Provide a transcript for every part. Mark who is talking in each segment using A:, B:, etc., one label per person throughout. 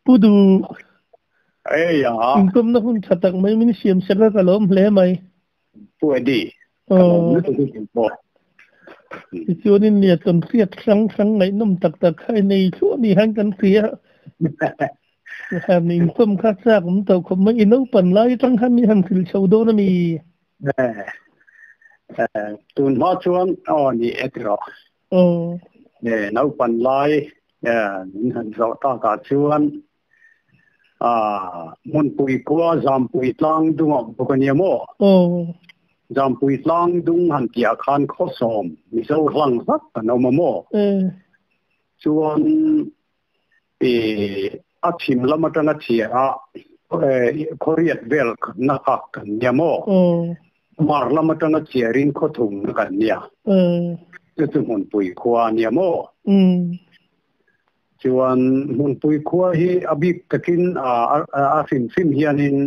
A: Pu Duh,
B: Ei a.
A: Inkawmna hun tha tak mai min siam sak a ka lawm hle mai.
B: Pu Eddie, ka lawm lutuk i hlim pawh.
A: Tichuanin nia kan hriat hrang hrang ngaihnawm tak tak kha i nei thluah ni hian kan hria. Han inkawm kha chak awm tawh khawp mai. I naupan lai atang khan min han hrilh chho dawn a mi?
B: Tun hma chuan aw ni e tiraw. Naupan lai min han zawh takah chuan Hmunpui khua Zampui tlang dungah bawk a nia maw? Zampui tlang dung han tihah khan khawsawm Mizo hlang hlak kan awm a maw? Chuan a chhim lam atanga chhia a khawriat vel na kha kan nia maw? Hmar lam atanga chhiarin khawthum na kan nia. Chu chu Hmunpui khua a nia maw? Chuan Hmunpui khua hi a bik takin a hrim hrim hianin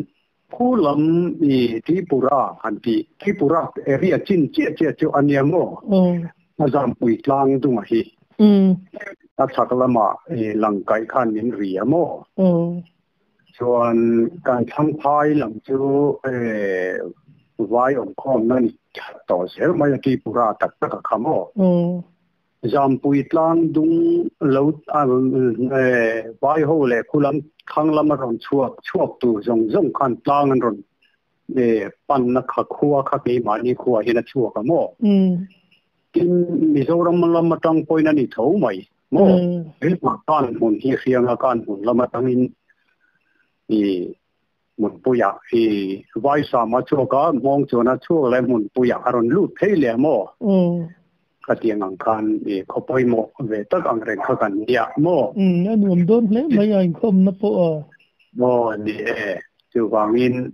B: khu lam i Tripura han tih, Tripura area chin chiah chiah chu a nia maw? A Zampui tlang dungah hi a chhak lamah i langkaih khan min ri a maw? Chuan kan thlang phai lam chu vai awmkhawmna ni that tawh zel mai a Tripura tak tak a kha maw? Zampui tlang dung lo vai ho leh khu lam thlang lama rawn chhuak chhuak tur zawng zawng khan tlang an rawn panna kha khua kha keimahni khuaah hian a chhuak a maw? Tin, Mizoram lam atang pawhin a ni tho mai maw? Heta kan hmun hi hrianga kan hmun lam atangin i Hmunpuiah i Vaisama chhuak a, hmawng chuan a chhuak leh Hmunpuiah a rawn lut phei leh maw? Ka tiang ang khan i khaw pawimawh ve tak ang reng kha kan nia maw?
A: A nuam dawn hle mai a inkhawmna pawh a.
B: Maw ni e, chuvangin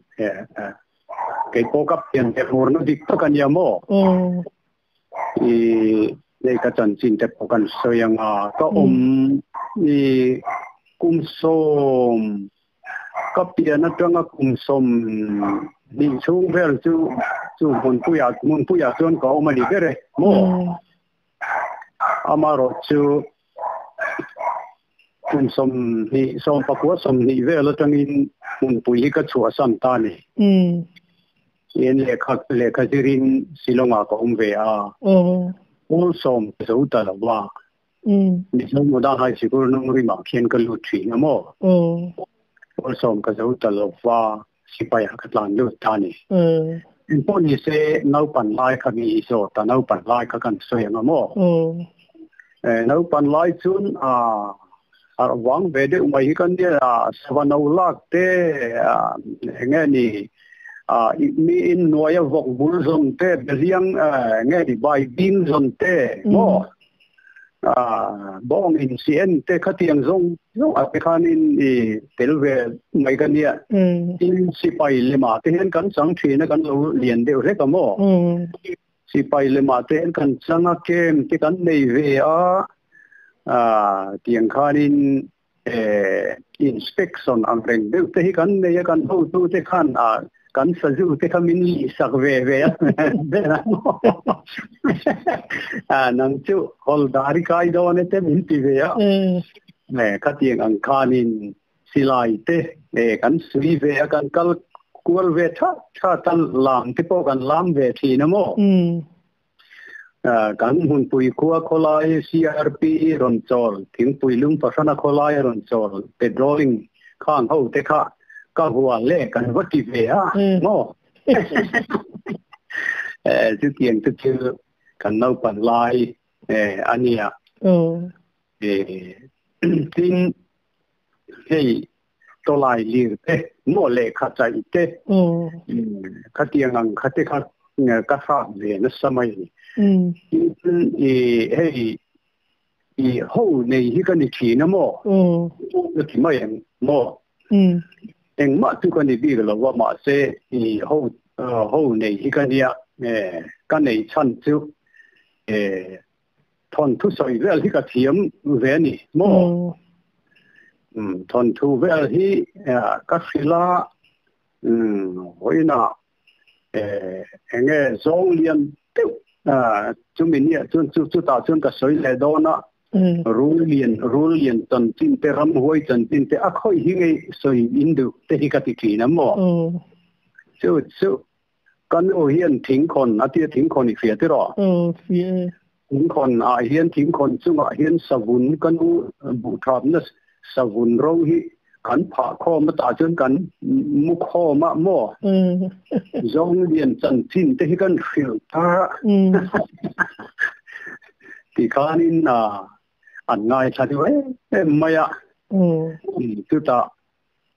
B: kei pawh ka pian leh hmurna dik tak a nia maw? I nei ka chanchin te pawh kan sawi ang a, ka awm i kum sawm Ka pian atanga kum 20 chhung vel chu chu hmunpuiah hmunpuiah chuan ka awm a ni ber e maw? Amaherawh chu kum 20 19 20 vel atangin hmunpui hi ka chhuahsan ta a ni. In lehkha lehkha zirin Shillong-ah ka awm ve a, pawl sawm ka zo ta lo va. Mizo Muda High Sikul nung rimah khian ka lut thin a maw? Pawl sawm ka zo ta lo va, sipaiah ka tlan lut ta a ni. Engpawh ni se naupan lai kha mi i zawt a, naupan lai kha kan sawi ang a maw? Naupan lai chuan a vang ve deuh mai hi kan nia, sava no lak te eng nge ni mi in hnuaia vawk bul zawn te, behliang eng nge ni bai bing zawn te maw? Bawng in si en te khatiang zawng zawng ah te khanin i tel ve mai ka nia. Tin sipai lema te hian kan chang thin a kan lo lian deuh hlek a maw? Sipai lema te hian kan chang a camp te kan nei ve a tiang khanin inspection ang reng deuh te hi kan nei a kan hotu te khan a kan sazu te kha min lih sak ve ve a a nang chu hawldari kai dawn e te min ti ve a khatiang ang khanin silai te kan sui ve a kan kal kual ve tha tha tan lam te pawh kan lam ve thin a maw Kan hmunpui khua khawlai CRP rawn chawl, thingpui lum pahrana khawlai rawn chawl, patrolling khang ho te kha ka hua le kan va ti ve a maw? Chutiang te chu kan naupan lai a nia. Tin, hei tawlai lir te, maw lehkha chaih te, khatiang ang kha te kha ka hrat ve nasa mai a ni. Tin, i hei i ho nei hi ka ni thin a maw? Ka ti mai ang maw? Engmah chu ka ni bik lo va, mahse i ho ho nei hi ka nia, ka nei chhan chu Thawnthu sawi vel hi ka thiam ve a ni maw? Thawnthu vel hi ka hrilh a, vawiinah eng nge zawng lian deuh chumi niah chuan chutah chuan ka sawi leh dawn a. Rul lian rul lian chanchin te ramhuai chanchin te a khawi hi ngei sawi in duh te hi ka ti thin a maw? Chu chu kan u hian thingkhawn a tia thingkhawn i hria tiraw? Thingkhawn ah hian thingkhawn chungah hian savun kan u buhthapna savun ro hi kan phah khawm a tah chuan kan mu khawm a maw? Zawng lian chanchin te hi kan hrilh thar a. Tikhanin an ngaithla deuh em em mai a. Chutah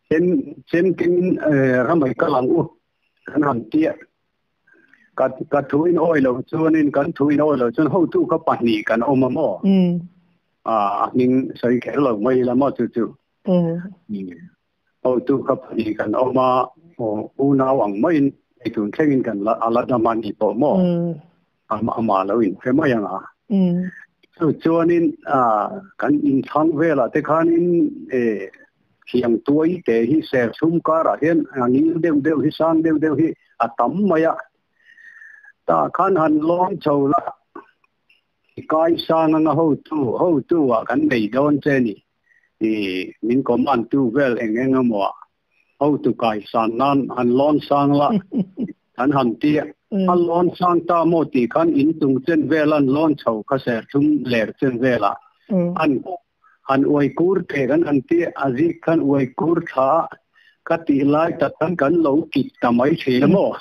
B: chem chem kengin ramei kal ang u kan han tia. Ka ka thu in awi loh chuanin kan thu in awi loh chuan hotu kha pahnih kan awm a maw? A hming sawi kher lo mai ila maw chu chu. Hotu kha pahnih kan awm a, unau ang maiin hei tun thlengin kan la a la dam a ni pawh maw? Amah lo inhre mai ang a. Chu chuanin kan inthlang velah te khanin thiang tuai te hi serchhum karah hian a ngil deuh deuh hi sang deuh deuh hi a tam mai a. Tah khan han lawm chho la, i kai sang anga hotu hotu ah kan nei dawn che ni. I min command tu vel eng eng emaw ah hotu kai san nan han lawn sang la an han ti a, a lawn sang ta maw tih khan in chung chen vel an lawn chho kha serthum ler chen velah an han uai kur thek an han ti a, zik khan uai kur thla a ka tih lai tak khan kan lo kit ta mai thin a maw?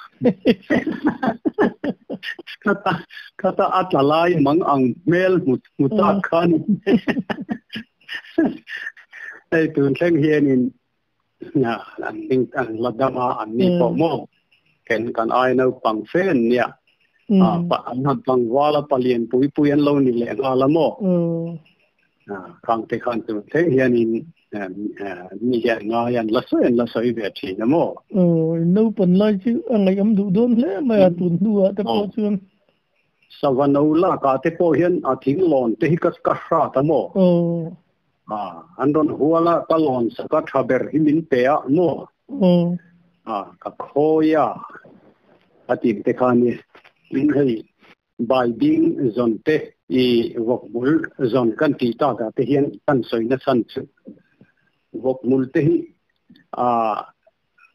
B: Khata khata a tla lai mang ang hmel hmu hmu tak khan hei tun thleng hianin an hming an la dam a an ni pawh maw ken kan ai naupang fe an nia an han tlangval a palian pui pui an lo ni leh nghal a maw khang te khan tun thleng hianin mi hian ngai an la sawi an la sawi ve thin a maw.
A: Naupan lai chu a ngaihawm duh dawn hle mai a tun hnuah te pawh chuan.
B: Sava no lakah te pawh hian a thing lawn te hi ka ka hrat a maw? An rawn hual a, ka lawn sak a tha ber hi min pe a maw? Ka khawi a, a tih te kha ni. Tin hei baibing zawn te i vawkmul zawn kan tih takah te hian kan sawi nachhan chu vawkmul te hi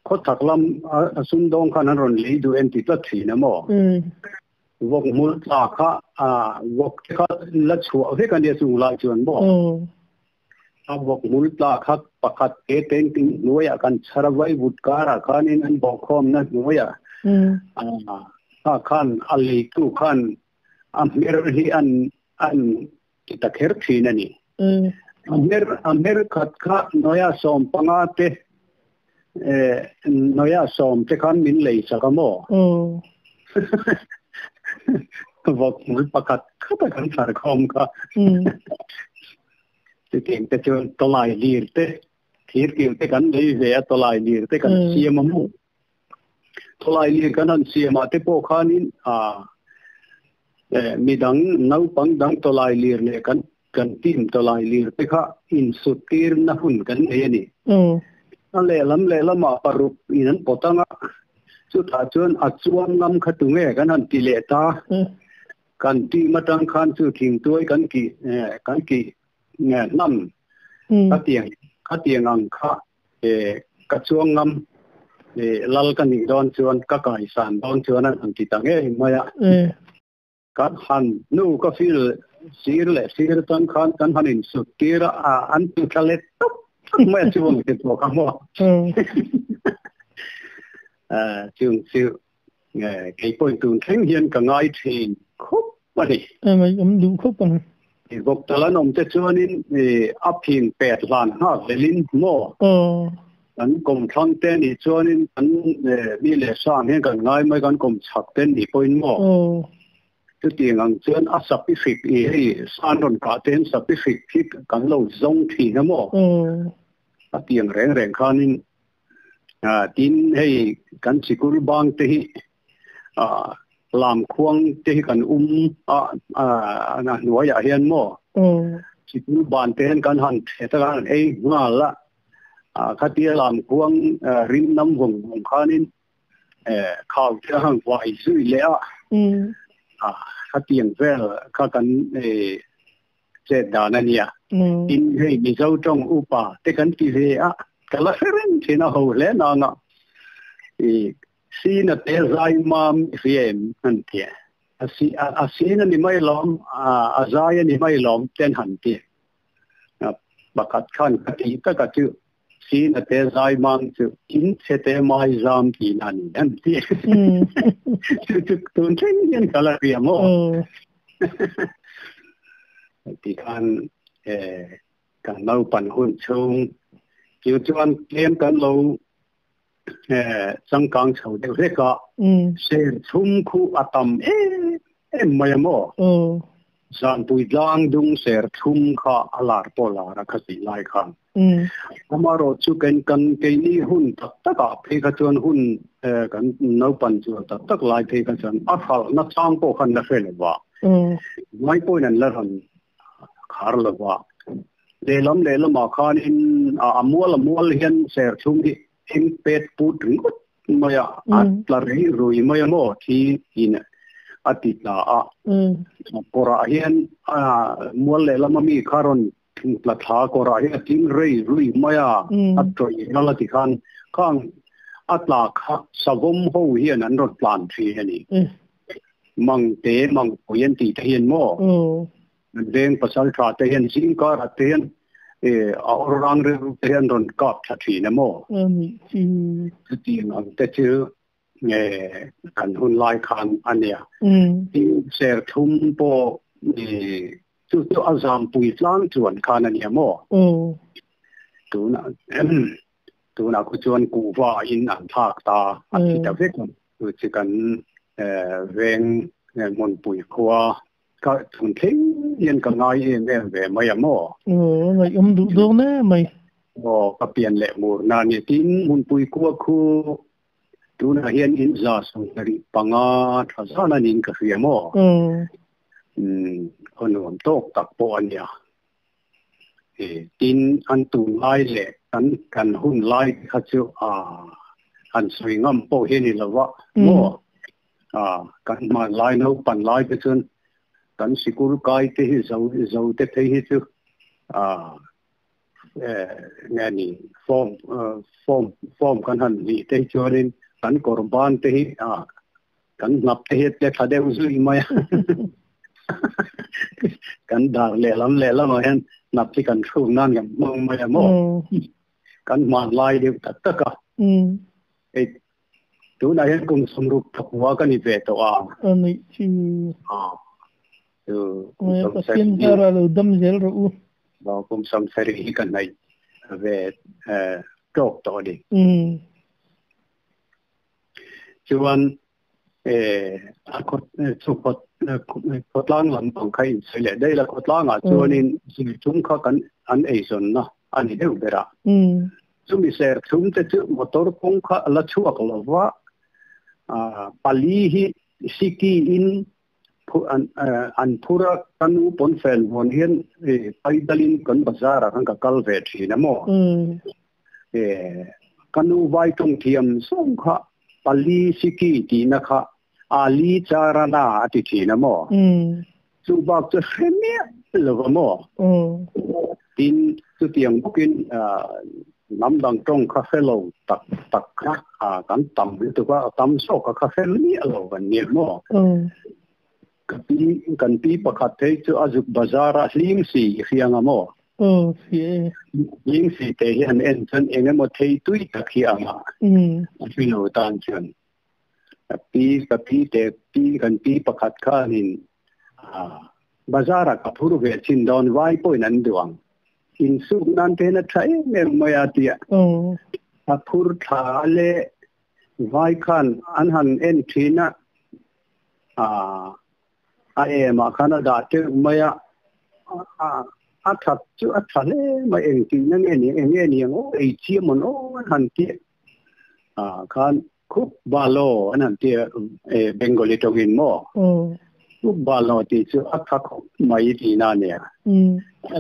B: Khawchhak lam a sumdawng khan an rawn lei duh em ti tlat thin a maw? Vawk hmul tla kha vawk te kha la chhuah vek a nia chung lai chuan maw? A vawk hmul tla kha pakhat te teng ting hnuaiah kan chhar a vaivut karah khanin an bawhkhawmna hnuaiah kha khan a leitu khan a hmer hi an an ti ta kher thin a ni. A hmer a hmer khat kha nawia sawm panga te nawia sawm te khan min lei sak a maw? Vawk hmul pakhat khat a kan thar khawm kha. Chutiang te chuan tawlai lir te thir kil te kan lei ve a tawlai lir te kan siam a maw? Tawlai lir kan han siam ah te pawh khanin midang naupang dang tawlai lir leh kan kan team tawlai lir te kha insut tir na hun kan nei a ni. A lehlam lehlamah paruk in an pawt ang a, chutah chuan a chuang ngam kha tunge kan han ti leh ta. Kan team atang khan chu thingtuai kan kih kan kih hnam khatiang khatiang ang kha Ka chuang ngam lal ka nih dawn chuan ka kaisan dawn chuan an han ti ta ngei mai a. Kan han nu ka feel sir leh sir atang khan kan han insut tir a, an ti thla let tawp tawp mai a chuang ti pawh kha maw. Chung chu kei pawhin tun thleng hian ka ngai thin khawp a ni.
A: Ngaihawm duh khawp ang.
B: I vawk tal an awm te chuanin a phing pet hlan nghak velin maw? Kan kawmthlang te nih chuanin kan mi leh sang hian kan ngai mai kan kawm chhak te nih pawhin maw? Chutiang ang chuan a sapi hrik i hei san rawn kah te hian sapi hrik hi kan lo zawng thin a maw? A tiang reng reng khanin tin hei kan sikul bang te hi Lamkhuang te hi kan a a hnuaiah hian maw sikul ban te hian kan han thet a kan ei nghal a khatia lamkhuang rim nam vawng vawng khanin khau te a han vai zui leh a khatiang vel kha kan. Che dan ania tin hei Mizo tawng upa te kan ti ve a ka la hre reng thin a ho hle nanga i sina te zai mam hriam an ti a si a sina ni mai lom a zai ani mai lom ten han ti pakhat khan ka ti ta ka chu sina te zai mam chu in che te mai zam ti na ni an ti chu chu tun thleng hian ka la hria maw ti khan kan naupan hun chhung chu chuan tlem kan lo changkang chho deuh hlek a ser chhum khu a tam em em mai a maw Zanpui tlang dung ser thum kha a lar pawh lar a kha tih lai khan amarawh chu kan kan keini hun tak tak ah phei kha chuan hun kan naupan chuan tak tak lai phei kha chuan a hralh na chang pawh khan la hre lova ngai pawhin an la rawn khar lova lehlam lehlamah khanin a mual a mual hian ser thum hi eng pet put ringawt mai a a tla rei rui mai a maw thi in a ti tla a kawrah hian a mual lehlam ami kha rawn tla thla kawrah hian a tling rei rui mai a a tawih ral a ti khan khang a tla kha savawm ho hian an rawn tlan thin a ni mang te mang pui an tih te hian maw veng pasal tha te hian zingkarah te hian a awr rang rilru te hian rawn kap tha thin a maw chutiang ang te chu kan hun lai khan a nia tin ser thum pawh chu chu a zampui tlang chuan khan a nia maw tuna tuna khu chuan kuhva in an thlak ta a thi ta vek chu chu kan veng hmunpui khua ka thun thleng hian ka ngai em em ve mai a maw
A: aw ngaihawm duh dawn e mai
B: aw ka pian leh mur na ni tin hmunpui khua khu tunah hian in za 75 tha zan anin ka hria maw khaw nuam tawk tak pawh a nia tin an tun lai leh kan kan hun lai kha chu a han sawi ngam pawh hi ni lova maw kan hman lai naupan lai te chuan kan sikul kai te hi zo zo te phei hi chu nge ni form form form kan han nih te hi chuanin kan kawr ban te hi kan hnap te hi te tha deuh zui mai a kan dar lehlam lehlamah hian hnap hi kan thluk nan kan hmang mai a maw kan hman lai deuh tak tak a hei tunah hian kum 64 ka ni ve tawh a
A: ani chu
B: chu
A: Pathian zara lo dam zel rawh u
B: kum 70 hi ka hnaih ve tawk tawh a ni chuan a chu khawtlang lampang kha in sawi leh daih la khawtlangah chuanin zirthum kha kan an eizawnna a ni deuh ber a chumi serthum te chu motor kawng kha a la chhuak lova pali hi siki in an phur a kan u pawn fel vawn hian paidalin kan bazar ah khan ka kal ve thin a maw ka nu vai tawng thiam zawng kha pali siki tihna kha ali charana a ti thin a maw chu bak chu hre miah lova maw tin chutiang bawkin hnam dang tawng kha hre lo tak tak kha kan tam lutuk a tam zawk a kha hre miah lo kan nia maw ka pi kan pi pakhat phei chu a zuk bazar a hlim si i hriang a maw hlim si te hi han en chuan eng emaw thei tui tak hi ang a a hre lo tan chuan ka pi ka pi te pi kan pi pakhat khanin bazar ah ka phur ve chin dawn vai pawhin an duh ang insuk nan te hian a tha em em mai a tia a phur thla leh vai khan an han en thin a a em ah khan a dah teuh mai a a that chu a tha hle mai engtin nge ni eng nge ni ang aw ei chiam an aw an han ti khan Khup balo an han ti a Bengali tawngin maw? Khup balo tih chu a tha khawp mai tihna a nia.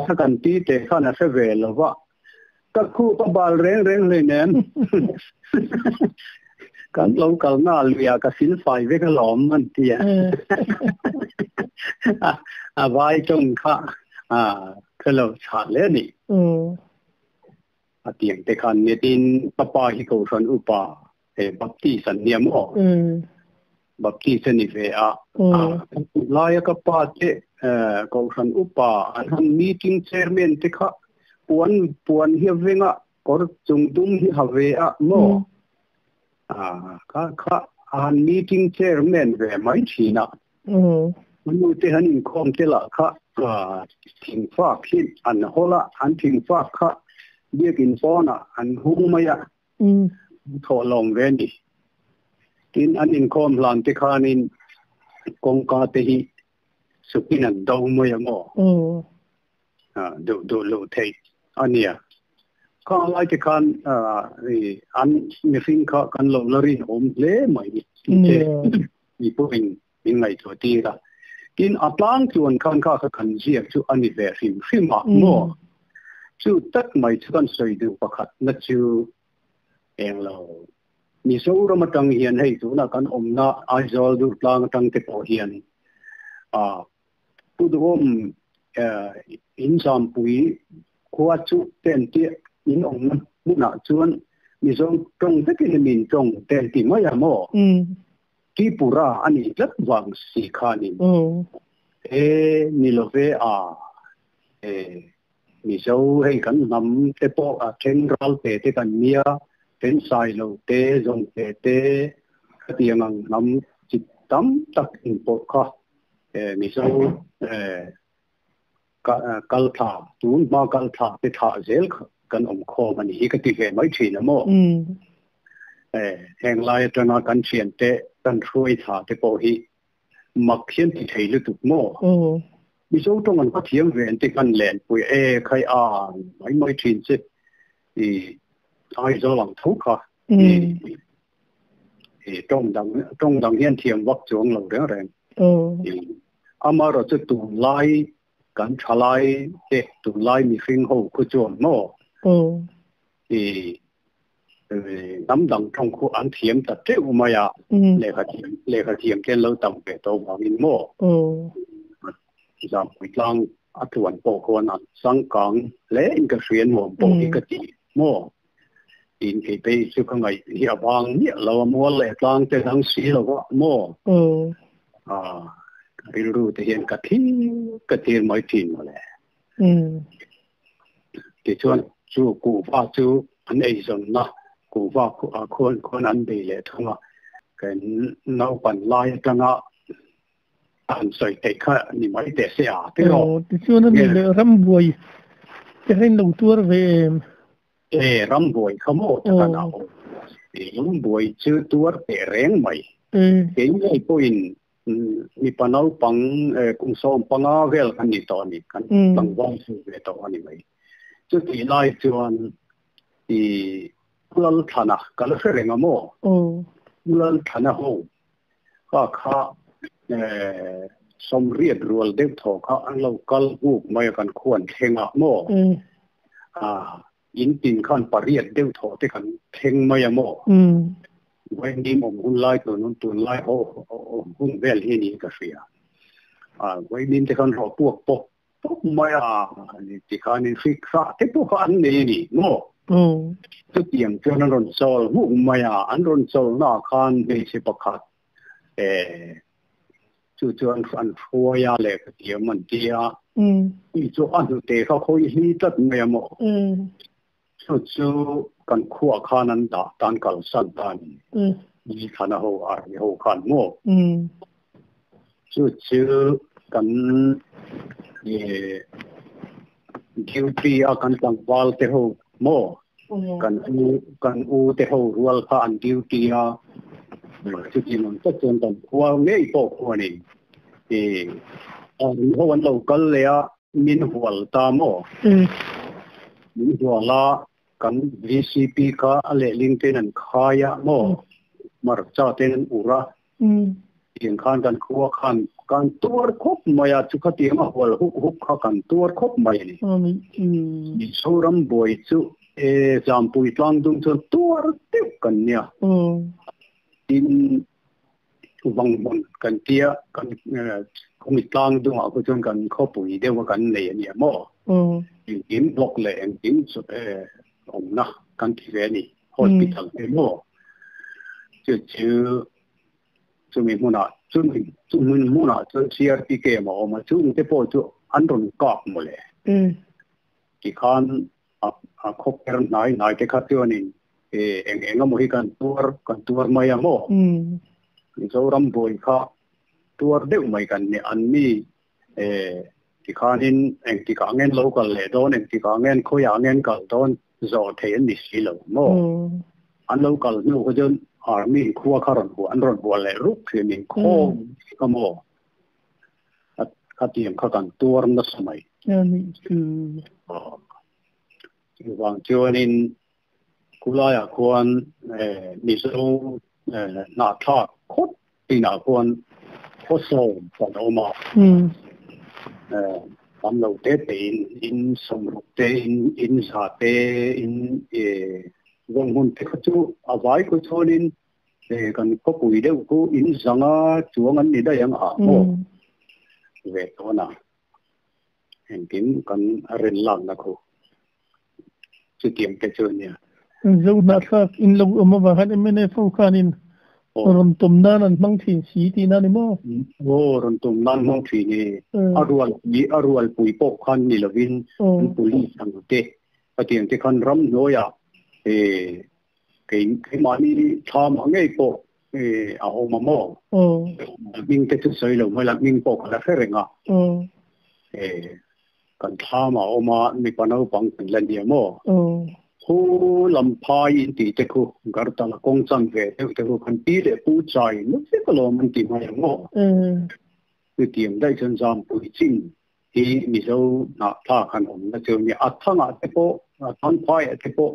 B: A kan ti teh khan a hre ve lo va, ka khup a bal reng reng hleinem. Kan lo kalna luiah ka silfai vek alawm an ti a. A vai tawng kha. A ka lo tha le ni. A tiang te khan ne tin papa hi ko ran upa e baptist an nia mo. Baptist ani ve a. Laia ka pa te ko ran upa an han meeting chairman te kha puan puan hi venga kor chung dum hi have a mo. A kha kha an meeting chairman ve mai thina. Nu te han in khom te la kha thing fa khi an hola an thing fa kha biakin pawna an hung maya tho long ve ni tin an in khom hlan te khanin kongka te hi sukin an do maya mo. A do do lo thei ania kha lai te khan an mi fin kha kan lo lorin om le mai ni te mi puin min ngai tho ti ra tin atlang chuan khan kha kha kan ziak chu ani ve hrim hrim a mo. Chu tak mai chu kan soi du pakhat na chu eng lo mi so ram atang hian hei tu na kan om na Aizawl dur tlang atang te pawh hian a puduom in zam pui khua chu ten ti in om na muna chuan mi zo tong vekin min tong ten ti mai a mo. Tripura ani tlat wang si khanin e ni lo ve a e mi zo hei kan nam te po a then ral te te kan nia then sai lo te zong te te khatiang ang nam chi tam tak in po kha e mi zo e kal tha tun ma kal tha te tha zel kan om kho mani hi ka ti ve mai thin mo. E heng lai atanga kan thian te kan thrui tha te po hi mak khian ti thei lu tuk mo. Mi zo tong an pathiam ve an te kan len pui e khai a mai mai thin che i ai zo lang thu kha i tong dang hian thiam wak chuang lo reng reng. Amaro chu tu lai kan thalai te tu lai mi hring ho khu chuan mo. I nam dang tong khu an thiam ta te umaya le kha thiam ten lo tam pe to wangin mo. Zam pui tlang a tuan po khon an sang kang le in ka hrian mom po hi ka ti mo. In ke pe chu ka ngai hi awang ni lo mo le tlang te dang si lo wa mo. A ri ru te hian ka thi ka thir mai thin mo le. Ti chuan chu ku wa chu an ei zon na ku wa ku a khon khon an be le thunga kan nau pan lai tanga an soi te kha ni mai te se a te ro.
A: Ti chuan ani le ram buai te hein lo tuar ve
B: e ram buai khamo ta na o e ram buai chu tuar te reng mai ke ngai po in mi panau pang kum som panga vel kan ni to ni kan tang wang su ve to ani mai chu ti lai chuan i lal thana ka la renga mo. Lal thana ho kha kha som riat rual deuh tho kha an lo kal buk mai kan khuan thenga mo. A in tin khan pariat deuh tho te kan theng mai a mo. Wai ni mom hun lai tu nun tun lai ho hun vel hi ni ka hria a wai nin te kan ro puak pok pok mai a ni ti khan in fik sa te pu kha an ni ni mo. Chu tiang chuan an ron sol hu mai a an ron sol na khan be se pakhat e chu chuan an hruaia le ka tiam an tia i chu an te kha khoi hi tat mai a mo. Chu chu kan khuwa khan an da tan kal san ta ni ni khana ho a ni ho khan mo. Chu chu kan e duty a kan tang wal te ho mo. Kan u te ho rual kha an duty a chu chi mon ta chon tan khuwa ngei po khuwa ni e an ho an lo kal le a min hual ta mo. Min huala kan VCP kha ale ling ten an khaya mo mar cha ten an ura tiang khan kan khuwa khan kan tuar khop maya chu kha tiang a hual huk huk kha kan tuar khop mai ni. Ni soram boi chu e jampui tlang dung chu tuar teu kan nia. Tin Vanghmun kan tia kan khawmi tlang dungah khu chuan kan khawpui deuha kan nei a nia maw? Engkim block leh engkim chu awmna kan ti ve a ni. Hospital te maw? Chu chu chumi hmunah chumi chumi hmunah chuan CRPK a awm a, chungte pawh chu an rawn kak mawle. Tikhan a khawper hnai hnai te kha chuanin eng eng emaw hi kan tuar kan tuar mai a maw? Mizoram buai kha tuar deuh mai kan ni an ni tikhanin engtikah ngen lo kal leh dawn engtikah ngen khawiah ngen kal dawn zawh thei an ni si lo maw? An lo kal hnu kha chuan army khua kha rawn an rawn hual leh rup thin inkhawm kha maw? Khatiang kha kan tuar nasa mai. Chuvang chuanin khulaiah khuan Mizo hnahthlak khawp inah khuan khaw sawm kan awm a. Tam lo te tein in sawmruk te, in za te, in vawng hmun te kha chu a vai khu chuanin kan khawpui deuh khu in zanga chuang an ni daih ang a maw ve tawn a. Engkim kan rin lakna khu chutiang te chu a nia.
A: Zo hnahthlak in lo awm avang khan mnf ho khanin rawn tum nan an hmang thin si tihna a ni maw?
B: Aw, rawn tum nan hmang thin e. A rual a rualpui pawh khan ni lovin an police ang te khatiang te khan ramhnuaiah keimahni thla mah ngei pawh a awm a maw? Hming te chu sawi lo mai la, hming pawh ka la hre reng a. Kan thlam a awm a, mipa naupang kan la nia maw? Khu lam phai in tih te khu, Gartala kawng chan ve deuh te khu kan pi leh pu chai na vek alawm an ti mai ang maw? Chutiang daih chuan Zampui chin hi Mizo hnahthlak han awmna chu nia. A thangah te pawh, a thang phaiah te pawh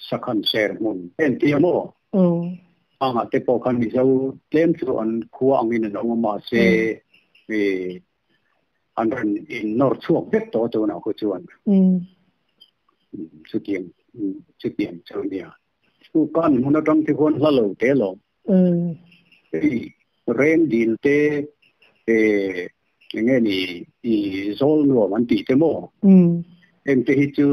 B: sakhan ser hmun te an ti a maw? Thangah te pawh khan Mizo tlem chu an khua angin an awm a, mahse an rawn innawr chhuak vek tawh tunah khu chuan. Chutiang chutiang chu nia. Chu kan hmun atang te khuan hla lo te lawm. Hei reng dil te eng nge ni i zawl nuam an tih te maw? Heng te hi chu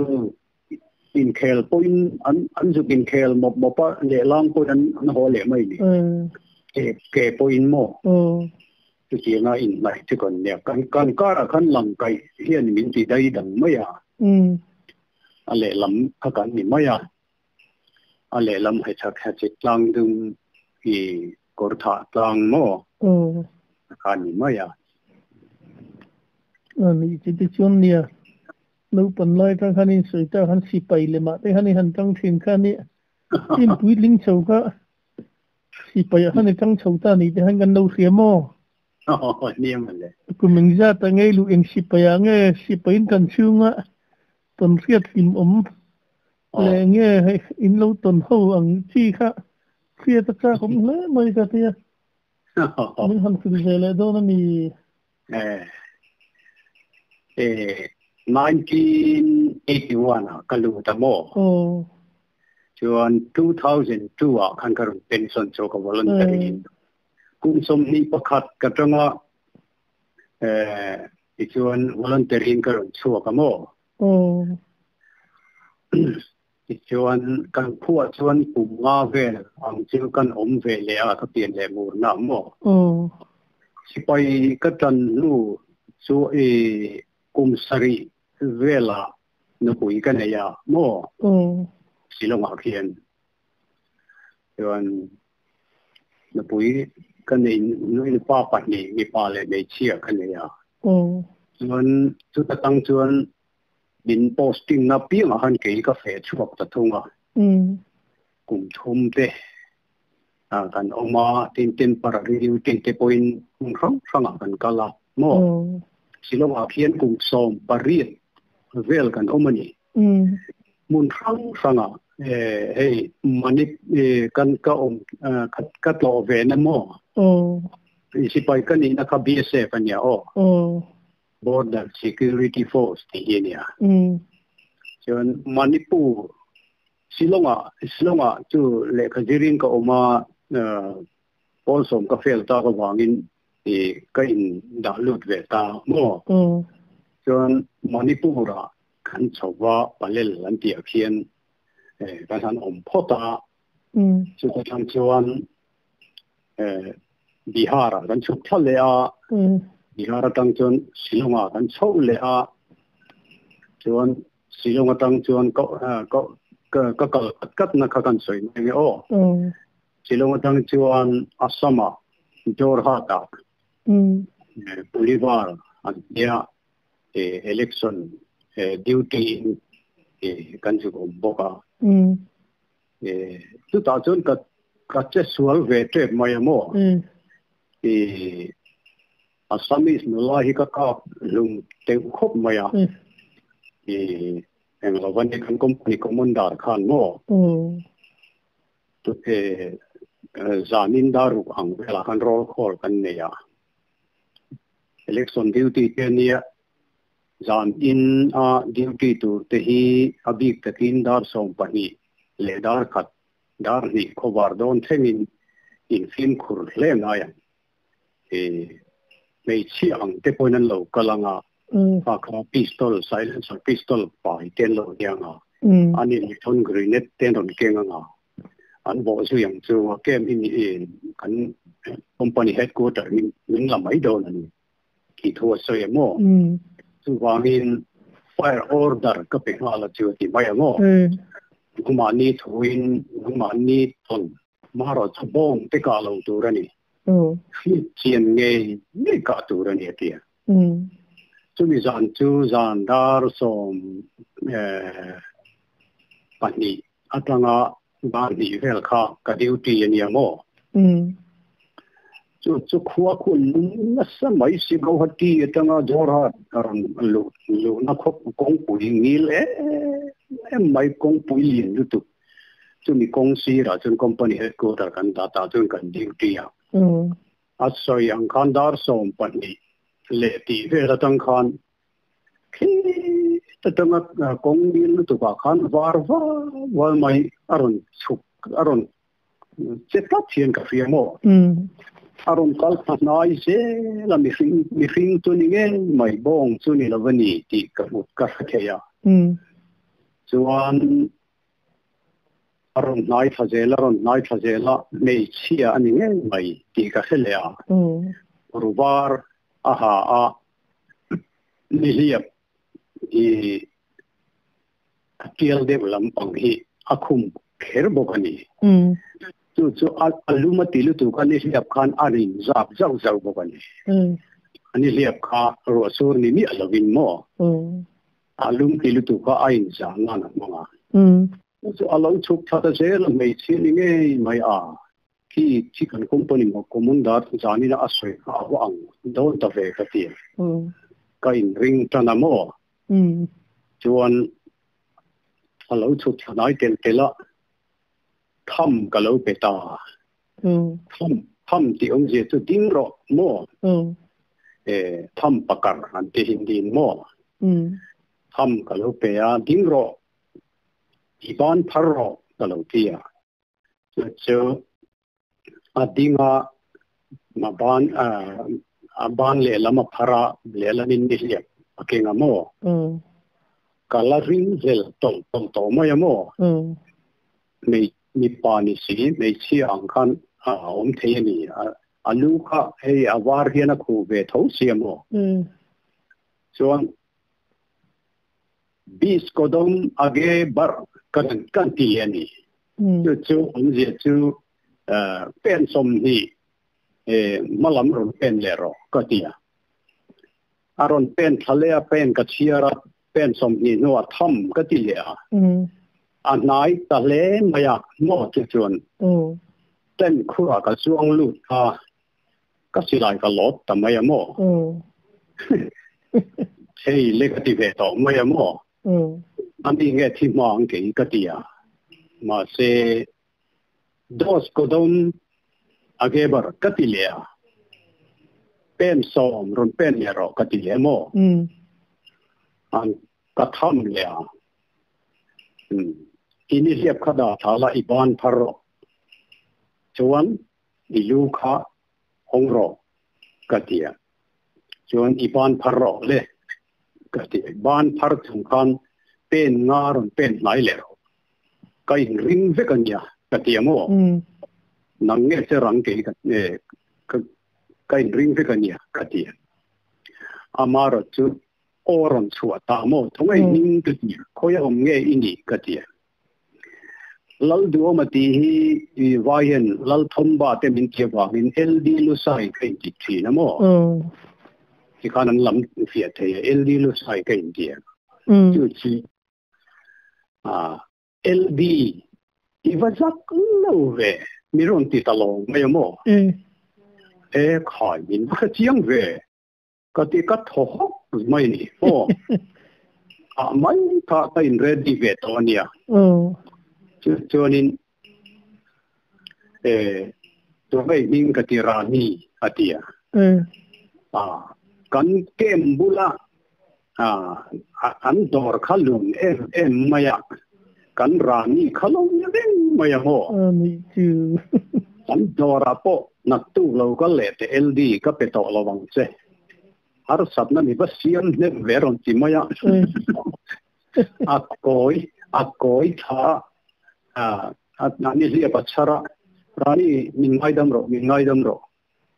B: inkhel pawhin an an zuk inkhel mawp mawp a, lehlang pawhin an an haw leh mai ni. Ke ke pawhin maw? Chutianga inhnaih chu kan nia. Kan kan karah khan lang kaih hian min ti dai dang mai a. A lehlam kha kan ni mai a. A lehlam hechak hechik tlang dum i kawr thah tlang maw kha ni mai a.
A: A ni chi te chuan nia naupang lai atang khan in sawi ta khan sipai lemah te khan i han tang thin kha nia in puitling chho kha sipai ah khan i tang chho ta ni te khan kan lo hria maw? Kum engzat ah nge luh eng sipai ah nge sipai in kan chhunga tawn hriat hlim awm leh nge hei in lo tawn ho ang chi kha hriat a chak awm hle mai ka tia. Min han hrilh ve leh dawn a ni.
B: Eh, 1981 ah ka lut a maw? Chuan 2002 ah khan ka rawn pension chu ka voluntary in. Kum 21 ka tanga eh tichuan voluntary in ka rawn chhuak a maw? Tichuan kan khuah chuan kum nga vel ang chu kan awm ve leh a ka pian leh murna maw? Sipai ka tan hnu chu i kum sarih velah nupui ka nei a maw? Shillong-ah khian. Chuan nupui ka nei nupa pahnih mipa leh hmeichhia ka nei a. Chuan chuta tang chuan min posting na piangah khan kei ka feh chhuak ta thung a. Kum thum te kan awm a, tin temporary duty te pawhin hmun hrang hrangah kan kal a maw? Shillong-ah khian kum 18 vel kan awm a ni. Hmun hrang hrangah hei Manip kan ka awm ka tlawh ve na maw? Sipai ka nihna kha BSF a nia aw. Border Security Force tih hi a nia. Chuan Manipur Shillong-ah Shillong-ah chu lehkha zirin ka awm a. Pawl sawm ka fail tak avangin i ka in dah lut ve ta maw? Chuan Manipur ah kan chho va Palel an tih ah khian kan han awm phawt a, chuta tang chuan Bihar ah kan chhuk thla leh a, Bihar atang chuan Shillong ah kan chho leh a, chuan Shillong atang chuan ka ka ka kal kat kat na kha kan sawi mai nge aw. Shillong atang chuan Assam ah Jorhat ah Bolivar an tia election duty in kan zuk awm bawk a. Chutah chuan ka ka che sual ve tep mai a maw? Assamese nula hi ka kap hlum teuh khawp mai a. Eng lo va ni kan company commander khan maw? Zanin daruk ang velah khan roll call kan nei a. Election duty te ania Zan in a duty tur te hi a bik takin dar 12 leh dar khat, dar hnih khawvar dawn thlengin in fimkhur hle ngai ang. I hmeichhia ang te pawhin an lo kal ang a, kha kha pistol, silencer pistol pai te an lo hniang a, an in grenade te an rawn keng ang a, an bawh zui ang chu a camp hi kan company headquarter hi min la mai dawn a ni. Tih thu a sawi em aw? Chuvangin fire order ka pe nghal a chu a ti mai ang aw. Nangmahni thuin nangmahni tawn marawh chu bawng te kah lo tur a ni. Hriat chian ngei ngei kah tur a ni a ti a. Chumi zan chu zan dar 12 atanga dar hnih vel kha ka duty a nia maw? Chu chu khua khu lung nasa mai si Guwahati atanga Jorhat a rawn luh luhna khawp kawngpui ngil em em mai kawngpui lian lutuk chumi kawng sirah chuan company headquarter kan dah tah chuan kan duty a. A sawi ang khan dar 12 leh tih vel atang khan Khi atanga kawng ngil lutuk ah khan var var var mai a rawn chhuk a rawn che tlat hian ka hria maw? A rawn kal thla hnai zel a mihring mihring chu ni ngei mai bawng chu ni lo a ni tih ka hmu ka hre thei a. Chuan a rawn hnai thla zel a rawn hnai thla zel a hmeichhia a ni ngei mai tih ka hre leh a. Ruvar a ha a Nihliap hi a tial deuh lampang hi a khum kher bawk a ni. Chu chu a lum a ti lutuk a nihliap khan a rin zap zauh zauh bawk a ni. A nihliap kha ruah sur ni miah lovin maw a lum ti lutuk kha a inzah nan a hmang a. Chu chu a lo chhuk thla ta zel a hmeichhia ni ngei mai a. Khi khi kan company maw commander zanina a sawi kha a va ang dawn ta ve ka ti. Ka in ring tan a maw? Chuan a lo chhut thla hnai tel tel a, tham ka lo pe ta. Tham tham tih awmzia chu ding rawh maw? E tham pakar an ti Hindi in maw? Tham ka lo pe a, ding rawh, i ban phar rawh ka lo ti a. Chu chu a ding a, a ban a ban lehlam a phar a, lehlamin nihliap a keng a maw? Ka la ring zel tawlh tawlh tawh mai a maw? Hmei mipa ni si hmeichhia ang khan a awm thei a ni. A lu kha hei a var hian a khuh ve tho si a maw? Chuan Bis kodom age bar kan kan ti a ni. Chu chu awmzia chu pen 20 hmalam rawn pen leh rawh ka ti a. A rawn pen thla leh a, pen ka chhiar a, pen 20 hnuah tham ka ti leh a. A hnai ta hle mai a maw chu chuan tent khurah ka chuang lut a, ka silai ka lawt ta mai a maw? Hei le ka ti ve tawh mai a maw? Ani nge thi hma ang kei ka ti a. Mahse dos kodom agebar ka ti leh a. Pen 10 rawn pen leh rawh ka ti leh maw? An ka tham leh a. Ini hliap kha dah thla la i ban phar rawh. Chuan. I lu kha hawng rawh ka ti a. Chuan i ban phar rawh le ka ti a. Ban phar chung khan pen nga rawn pen hnai leh rawh. Ka inring vek a nia ka ti a maw? Nang nge che rang kei ka ka inring vek a nia ka ti a. Amarawh chu aw rawn chhuah ta maw? Thawngei hming ka ti a. Khawi a awm nge i nih ka ti a. Lalduhawma tih hi vai hian Lalthawmba te min ti avangin LD Lusai ka inti thin a maw? Tikhan an lam fiah thei a, LD Lusai ka inti a. Chu chu LD i va zak lo ve, mi rawn ti ta lo mai a maw? E khai min va hre chiang ve. Ka ti ka thaw hawk mai ni aw. Ah mai kha ka in ready ve tawh a nia. Chu chuanin eh tungai hming ka ti Rani a ti a. Ah kan camp bula ah an dawr kha lun em em mai a. Kan Rani kha lo ni reng mai ang aw. Kan dawrah pawh naktuk lo kal leh teh LD ka pe tawh lo ang che. Harsatna mi va siam hnem ve rawn ti mai a. A kawi a kawi tha a a ni hliap a chhar a. Rani min ngaidam rawh min ngaidam rawh.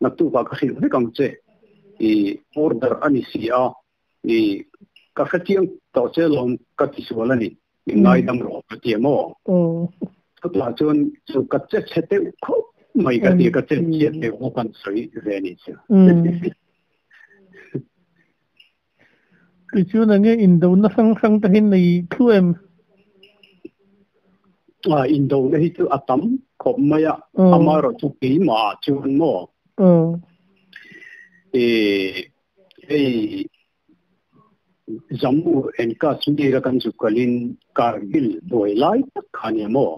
B: Naktukah ka hrilh vek ang che. I order a ni si a. I ka hrechiang tawh che lawm ka ti sual a ni. Min ngaidam rawh ka ti a maw? Chutah chuan chu ka che chhe deuh khawp mai ka ti a, ka che chhiat deuh kha kan sawi ve a nih chu.
A: Tichuan enge indona hrang hrang te hi nei thlu em?
B: Indona hi chu a tam khawp mai a, amaherawhchu keimah chuan maw? Hei Jammu and Kashmir a kan zuk kalin Kargil buai lai tak kha nia maw?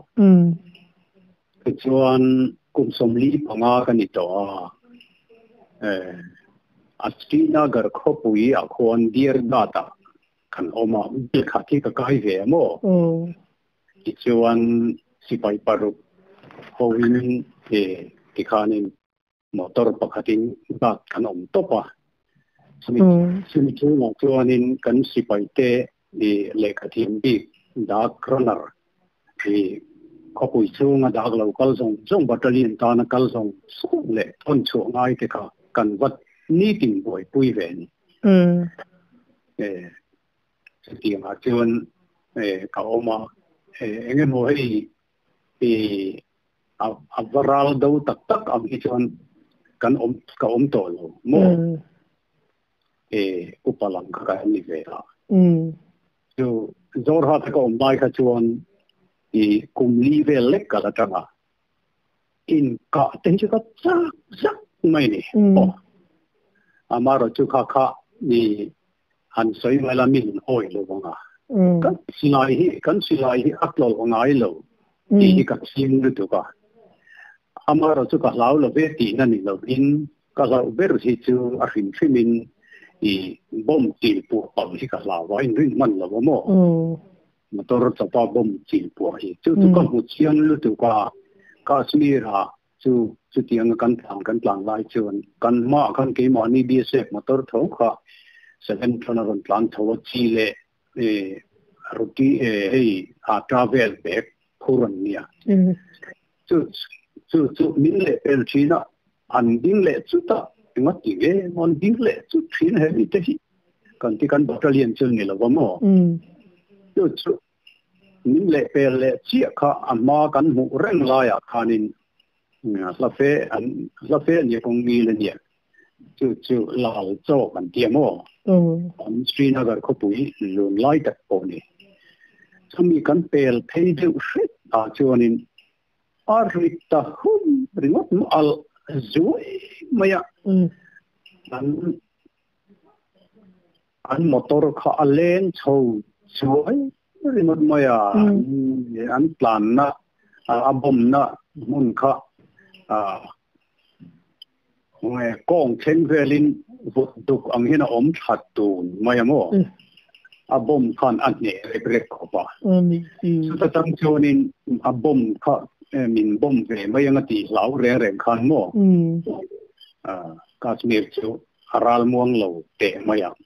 B: Tichuan kum 45 ka ni tawh a, a Srinagar khawpui ah khuan Deer Ghat ah kan awm a, bel khat hi ka kai ve a maw? Tichuan sipai paruk hoin tikhanin Motor pakhatin guard kan awm tawp a, chumi chumi chungah chuanin kan sipaite i lehkha thiam bik dak runner i khawpui chhunga dak lo kal zawng zawng battalion tana kal zawng zawng leh thawn chhuah ngai te kha kan va nitin buaipui ve a ni. E chutiangah chuan e ka awm a, e eng emaw hei i a va ral do tak tak ang hi chuan kan awm ka awm tawh lo maw e upa lam kha kan ni ve a chu Zorha te ka awm lai kha chuan i kum li vel lek ka la tang a in ka te hi chu ka chak zak mai ni aw amarawh chu kha kha ni han sawi mai la min awi lo ang a kan silai hi kan silai hi a tlawlh ngai lo tih hi ka chim lutuk a amarawh chu ka hlau lo ve tihna ni lovin ka hlauh ber hi chu a hrim hrimin i bomb chil puah palh hi ka hlau a inrin hman lo a maw motor chawpa bomb chil puah hi chu chu ka hmu chiang lutuk a Kashmir ah Chu chutianga kan tlan kan tlan lai chuan kan hmaah khan keimahni BSF motor tho kha 7 a rawn tlan tho a, chi leh roti hei atta vel bag phur an nia. Chu chu chu min leh pel thin a, an ding leh chut a, enga ti nge maw an ding leh chut thin he mite hi kan ti kan battalion chu ni lo va maw? Chu chu Min lehpel leh chiah kha a hma kan hmuh reng laiah khanin hla fe an hla fe ania kawng ngil ania chu chu lal chaw kan ti a maw an Srinagar khawpui lun lai tak pawh ni chumi kan pel phei deuh hret ah chuanin a ri ta hum ringawt al zuai mai a an An motor kha a leng chho chuai ringawt mai a, an tlanna a bomna hmun kha kawng thleng velin vut duk ang hian a awm tha tun mai a maw? A bomb khan a hneh rek rek khawp a. Chuta tang chuanin a bomb kha Min bomb ve mai anga tih hlau reng reng khan maw? Kashmir chu a ral muang lo teh mai ang.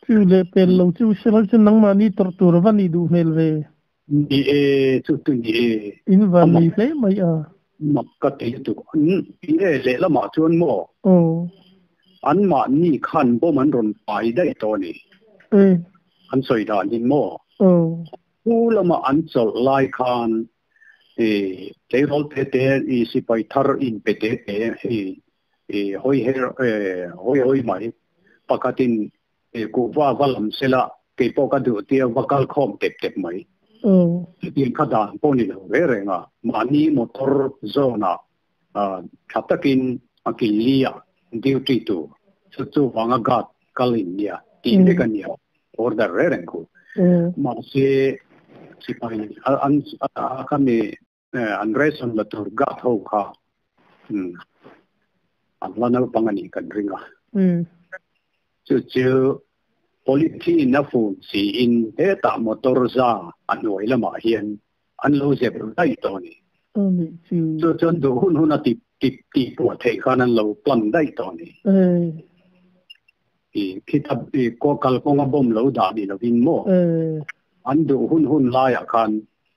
A: Chu leh pel lo chu sela chu nangmahni tawrh tur a va nih duh hmel ve.
B: Ni e, chu chu ni e.
A: In van nei hle mai a.
B: Mak ka ti lutuk. Ni e, lehlamah chuan maw? Anmahni khan bomb an rawn pai daih tawh a ni. An sawi danin maw? Pu lama an chawlh lai khan tleirawl te te i sipai thar inpe te te hei hawi her hawi hawi mai pakhatin kuhva va lam sela kei pawh ka duh tia va kal khawm tep tep mai. Chutiang kha dan pawh ni lo reng reng a, mahni motor zawnah tha takin a kil li a duty tur chu chuvanga guard kal in nia tih vek a nia order reng reng khu. Mahse sipai an khami an ration la tur guard ho kha an la naupang a nih kan ring a. Chu chu polythene a fun siin hetah motor za a hnuai lamah hian an lo zep ru daih tawh a ni. Chu chuan duh hun hun a tip tip tih puah theih khan an lo plan daih tawh a ni. I khita i kalkawnga bomb lo dah ni lovin maw an duh hun hun laiah khan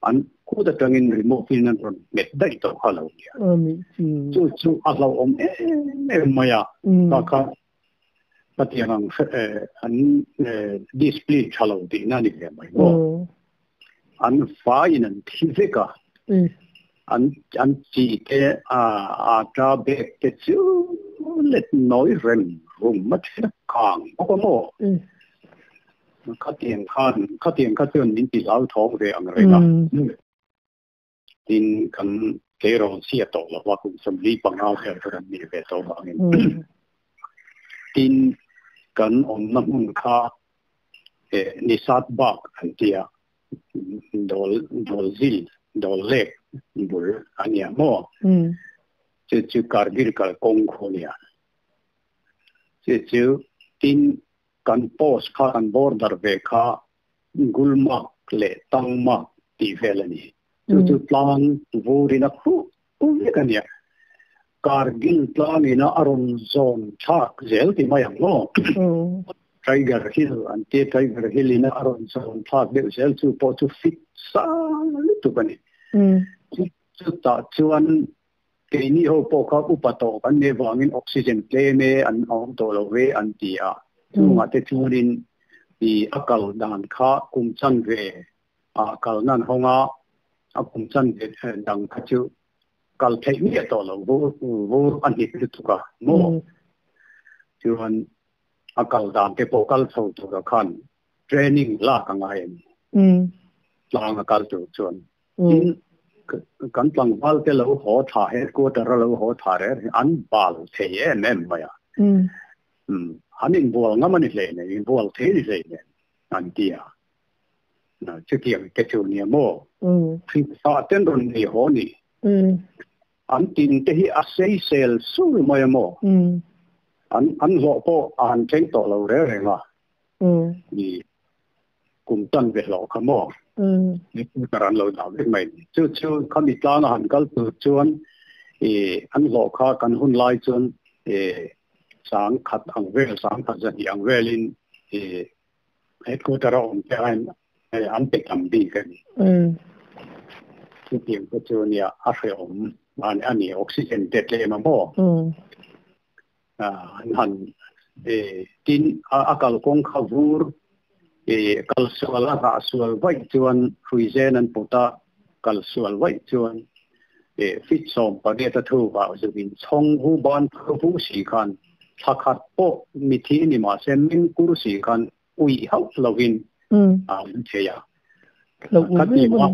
B: an kut atangin remote in an rawn hmet daih tawh kha lo nia. Chu chu a hlauhawm em em mai a, kha kha Patiang ang an discipline tha lo tihna a ni ve mai maw? An faiin an thi vek a, an an chi te ata bag te chu let nawi rem rum a then a kang bawk a maw? Khatiang khan khatiang kha chuan min ti hlauthawng ve ang reng a. Tin, kan tleirawl chhia tawh lo va, kum 45 vel chu kan nih ve tawh vangin. Tin, kan awmna hmun kha Nisat Bagh an ti a, Dawl Dawl Zil, Dawl Lake bul a nia maw? Chu chu Kargil kalkawng khu a nia. Chu chu tin, kan post kha, kan border ve kha Gulmarg leh Tangmarg tih vel a ni. Chu chu tlang vurin a khuh vek a nia. Kargil tlangin a rawn zawn thlak zel ti mai ang maw? Tiger Hill an tia, Tiger Hill in a rawn zawn thlak deuh zel chu pawh chu fit sang lutuk a ni. Chutah chuan keini ho pawh kha upa tawh kan nih avangin oxygen tlem e an awm tawh lo ve an ti a, chungah te chuanin i a kal dan kha kum chanve ah kal nan hawng a, a kum chanve dang kha chu kal theih miah tawh lo vur vur a hnip lutuk a maw? Chuan a kal dan te pawh kal chho tura khan training lak a ngai a ni. Tlang a kal tur chuan. Tin, kan tlangval te lo haw tha headquarter a lo haw tha reng reng an bal thei em em mai a. An inbual ngam a ni hlei nen, inbual thei a ni hlei nen an ti a. Chutiang te chu nia maw? Thingthah ten rawn nei haw ni. An tin te hi a sei sel sul mai a maw? An an hlawh pawh a han thleng tawh lo reng reng a. Ni. Kum tan ve hlawh kha maw? Headquarter an lo dah vek mai ni. Chu chu khami tlanga han kal tur chuan i an hlawh kha kan hun lai chuan i sang khat ang vel, sang khat zahnih ang velin i headquarter a awm te aiin an pe tam bik a ni. Chutiang te chu nia a hrehawm a ni, oxygen te tlem a maw? An han tin a kalkawng kha vur kal sual a rah sual vaih chuan hruizen an put a, kal sual vaih chuan fit 18 a thu vah zuvin chhawng hu ban thu hu si khan thla khat pawh mithi ni mahse mengkur si khan ui hauh lovin a awm thei a. Ka ti a,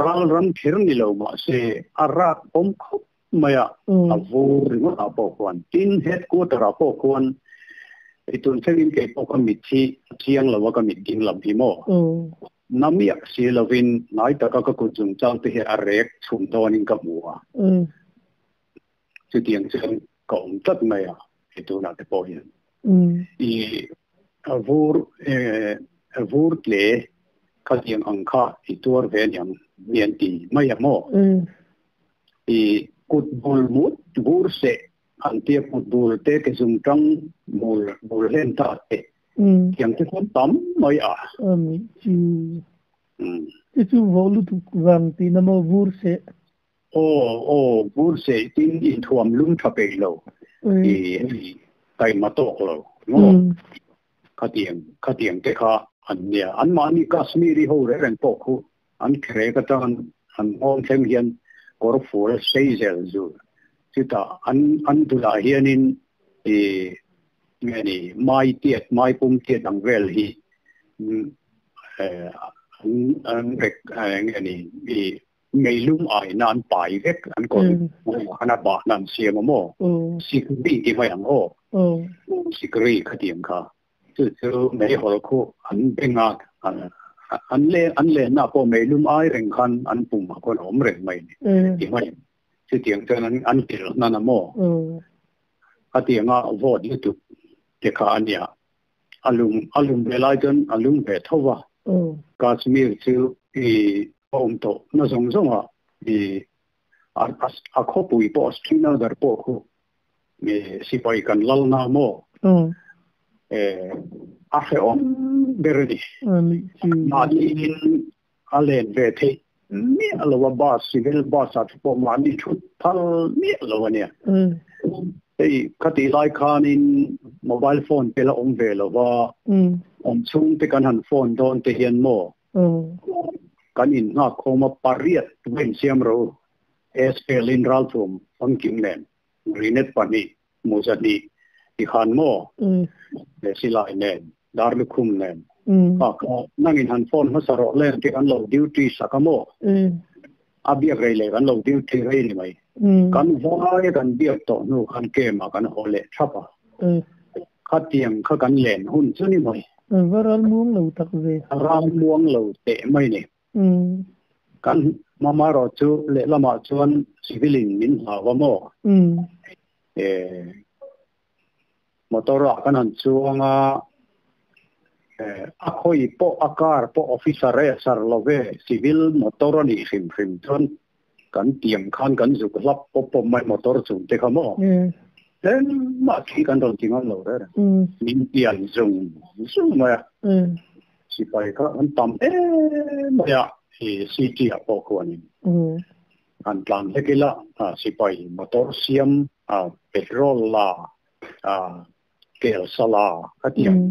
B: ral ram kher ni lo mahse a rak awm khawp mai a, a vur ringawt ah pawh khuan. Tin, headquarter ah pawh khuan i tun thlengin kei pawh ka mit hi a chiang lo a, ka mit ding lam hi maw? Na miah si lovin hnai taka ka kut zungchang te hi a rek chhum dawnin ka hmu a. Chutiang chuan ka awm tlat mai a, hei tunah te pawh hian. I a vur a vur tle. Kha tiang ang kha i tuar ve niang nian ti mai a mo i kut bul mut bur se an tia kut bul te ke zum tang bul bul hen ta te tiang te kon tam mai a
A: ami chu te chu vo lu tu wang ti na mo vur se
B: o o vur se tin in thuam lum tha pe lo i kai ma tok lo ngo kha tiang te kha an nia an ma ni Kashmiri ho re reng pok khu an khre ka tan an ong thleng hian kor fur seizel zu chuta an an dula hianin i nge ni mai tiet mai pum tiet ang vel hi an rek nge ni i meilum ai nan pai vek an kon ana ba nan siam mo sikri ti mai ang o sikri kha tiang kha chu chu mei hol khu an benga an le na po meilum ai reng khan an pum ma kon om reng mai ni ti mai chu tiang chuan an til na na mo a tianga vote youtube te kha ania alum alum ve lai chuan alum ve thowa Kashmir chu i om to na zong zong a i a kho pui po Srinagar po khu me sipai kan lal na mo a he om berni ma ni in alen ve the mi alowa ba civil ba sa po ma ni thu thal mi alowa ne ei khati lai khan in mobile phone pe la om ve lo wa om chung te kan han phone don te hian mo kan in nga khoma pariat wen siam ro SL in ral thum pangkim nen rinet pani muzani ti khan mo le silai nen darlu khum nen ka nangin han phone ma saro len ti an lo duty sakamo abiak rei le kan lo duty rei ni mai kan vai kan biak to nu kan ke ma kan hole thapa kha tiang kha kan len hun chu ni mai
A: varal muang lo tak ve
B: ral muang lo te mai ni kan mama ro chu le lama chuan civilin min hawa mo motor a kan han chuanga a khoi po akar po officer re sar love civil motor ni hrim hrim chuan kan tiang khan kan zuk lap pop pop mai motor chung te kha mo then ma khi kan ron tingal lo re min tian zung zung ma sipai kha an tam e ma ya i city a po ko ni an tlan hekila sipai motor siam a petrol la a kel sala ka tiang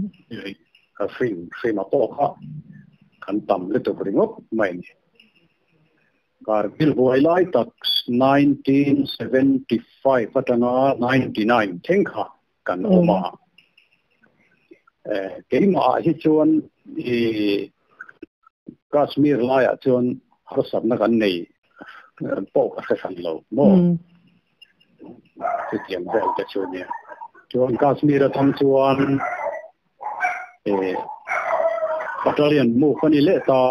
B: a free free ma po kha kan tam le to ringop mai ni Kargil buai lai tak 1975 atanga 99 thengkha kan oma keima hi chuan i Kashmir lai a chuan harsat na kan nei po ka khan lo mo chu tiang vel te chu nia chuan Kashmir a tham chuan battalion mu khani le ta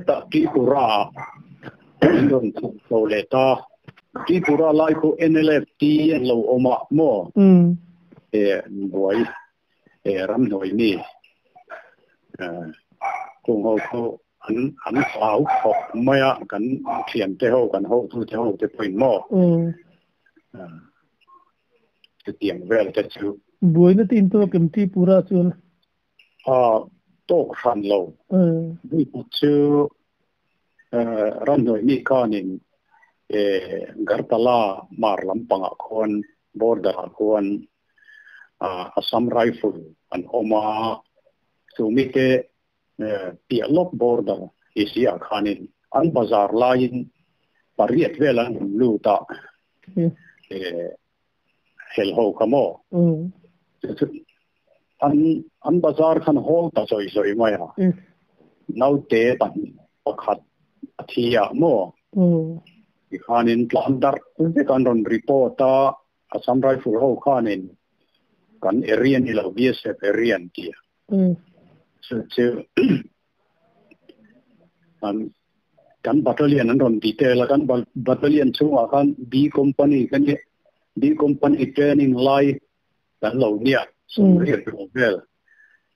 B: ta Tripura don lo le ta Tripura lai ko NLFT an lo oma mo buai ram noi ni kung ho ko an an hau khop maya kan thian te ho kan ho thu te ho te point mo te tiang vel te chu
A: buai na tin to kem Tripura chuan
B: a tok han lo ni chu ram noi mi kanin Gartala mar lampanga khon border khon Assam Rifle an oma chu mi te pialok border isia khanin an bazar lain pariat velan lu ta hel ho kamo an an bazar khan hol ta soi soi mai ha nau te pan pakhat athia mo i khanin tlandar te kan ron report ta Assam Rifle ho khanin kan area ni lo BSF area tia so chu an kan battalion an ron detail kan battalion chunga kan B company kan B company training lai kan lo nia so riat vel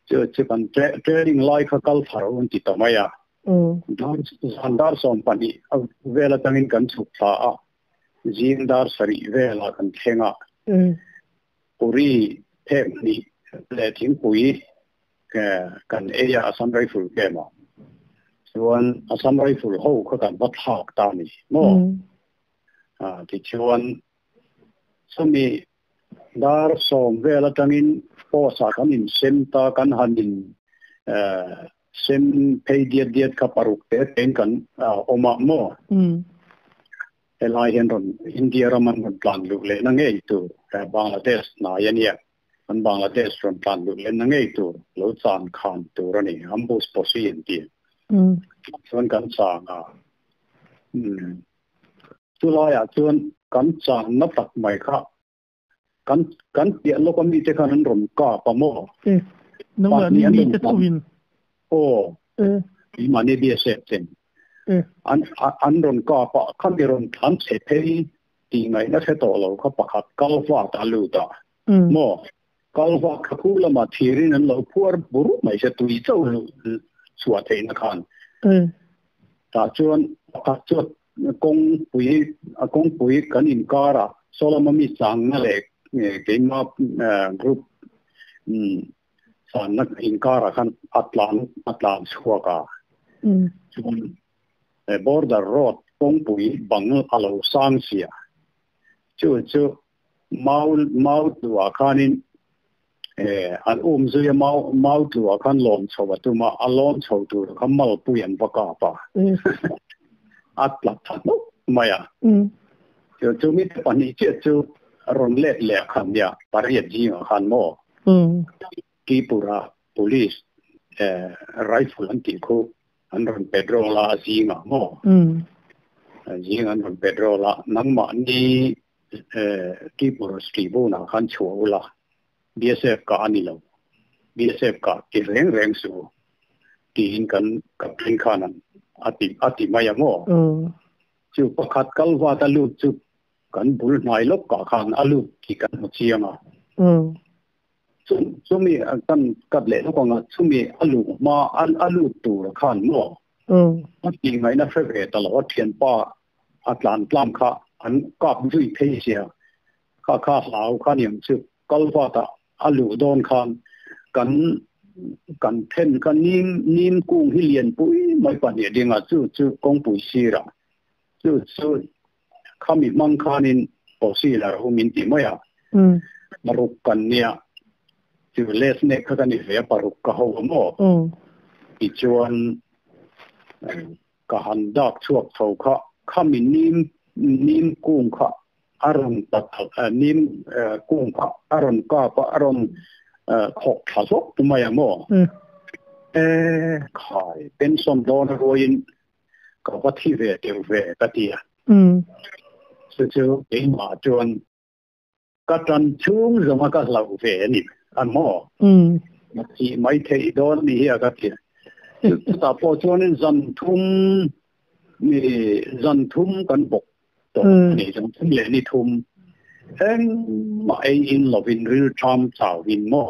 B: Chu chu kan training lai kha kal thar un ti ta mai a. Zan dar 12 vela tangin kan chuk tha a. Zing dar sari vela kan thenga. Puri phek ni le thing pui kan eya Assam Rifle ke ma. Chuan Assam Rifle ho kha kan va thak ta ni mo. Ti chuan chumi dar 2 vela tangin posa kan in sem ta kan hanin sem phei diat diat kha paruk te ten kan oma mo. Helai hian ron India raman ron tlan lu le na ngei tu Bangladesh na yania an Bangladesh ron tlan lu le na ngei tu lo chan khan tu rani ambush posi an ti. Chuan kan chang a. Chu lai a chuan kan chang na tak mai kha kan kan pian lo kan mi te khan an ron ka pa mo.
A: Nang ma ni mi te thuin.
B: O. I ma ni BSF ten. An an ron ka pa khan mi ron than che phei ti ngai na the to lo kha pakhat kalwa ta lu ta. Mo kalwa kha khu la ma thirin an lo phuar buru mai se tui chau chua thei na khan. Ta chuan pakhat chu kong pui a kong pui kan in kara solama mi chang na le ke ma group san na in kara khan atlan atlan chua ka. Chuan border road kong pui bang alo sang sia chu chu mau mau tua khanin an zuya mau mau tua khan lon chhowa tu ma alon chho tu kha mal pui an baka pa. Atla that no maya. Chu chu mi pani che chu ron let le khan ya pariat ji khan mo. Ki pura police rifle an ti khu an ron petrola zinga mo. Zing an ron petrola nang ma ni ki pura stribo na khan chhola BSF ka ani lo. BSF ka ki reng reng su ti in kan ka pin khanan ati ati maya mo. Chu pakhat kalwa ta lu chu kan bul nai lok ka khan alu ki kan mo chianga. Chu chu mi kan kat le ko nga chu mi alu ma al alu tu khan mo. Ti ngai na fe ta lo thian pa atlan tlam kha an kap zui phei sia kha kha hlau kha niam chu kalwa ta alu don khan kan kan then kan nim nim kung hi lian pui mai pa ni dinga chu chu kong pui si ra chu chu khami mang khanin posi la hu min ti moya. Maruk kan nia chu les ne kha kan ni ve paruk ka ho mo. Ti chuan ka han dak chuak tho kha khami nim nim kung kha aron ta nim kung kha aron ka pa aron khok tha sok tu maya mo. Khai pension don roin ka wa thi ve te ve ka tia. Chu chu e ma chuan ka tan chung zoma ka lau ve ni an mo. Ma chi mai thei don ni hi ka tia. Ta po chuan in zan thum ni zan thum kan bok to ni zan thum le ni thum eng ma ei in lovin real charm chao in mo.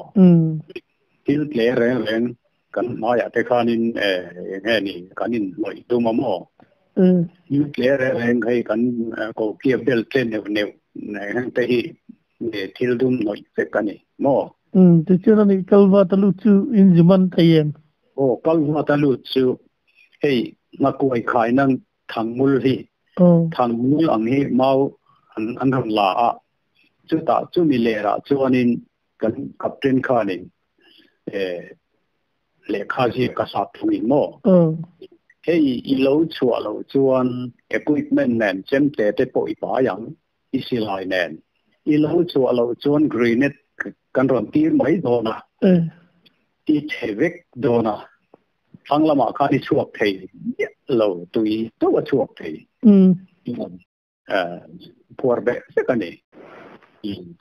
B: Til tle reng reng kan ma ya te khanin nge ni kan in loi tu ma mo. Yu tle reng reng khai kan ko kia bel tle ne ne ne te hi ne thil dum noi fe kan ni mo.
A: Ti chuan ni kalwa ta lu chu in juman thayem.
B: O kalwa ta lu chu hei na kuai khai nang thangmul hi. Thangmul ang hi mau an an ron la a chu ta chu mi le ra chuanin kan captain khanin le kha ji ka sa thungin mo. Hei i lo chua lo chuan equipment nen chem te te po i pa yang i si lai nen i lo chua lo chuan grenade kan ron tir mai do na. Ti chevek do na thang lama kha ni chuak thei lo tui to wa chuak thei. Puar be se ka ni